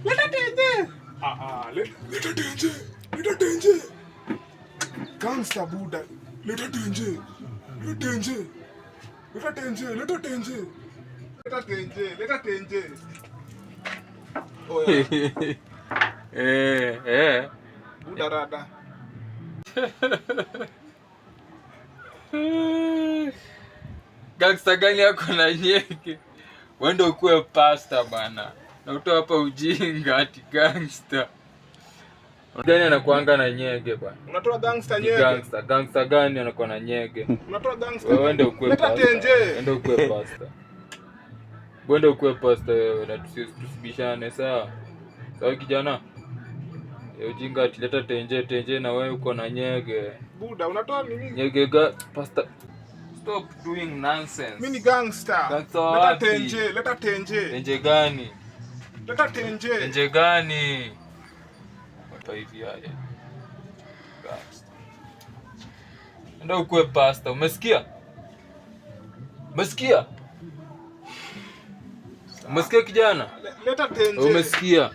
Leta tenje. Ah ah, leta tenje. Leta tenje. Gangster, buda. Leta tenje. Leta tenje. Leta tenje, leta tenje. Leta tenje, leta tenje. Oya. Eh, eh. Buda, rada. Gangster gani yako na nyeke? Wende ukuwe pasta bana. Na utoa hapa ujinga ati gangster. Gani anakuanga na nyege bana? Unatoa gangster nyege. Gangster, gangster gani anakuwa na nyege? Unatoa gangster. Wewe wende ukuwe Leta pasta. tenje. Wende ukuwe pasta. Wende ukuwe pasta wewe na tusibishane, sawa? Sawa kijana? Ya ujinga ati leta tenje tenje na wewe uko na nyege. Buda, unatoa nini? Nyege ga pasta. Stop doing nonsense. Mimi ni gangster. Gangster Leta wapi? tenje, leta tenje. Tenje gani? Leta tenje. Tenje gani? Hapa hivi haya. Gangster. Ndio ukuwe pasta, umesikia? Umesikia? Umesikia kijana? Leta tenje. Umesikia?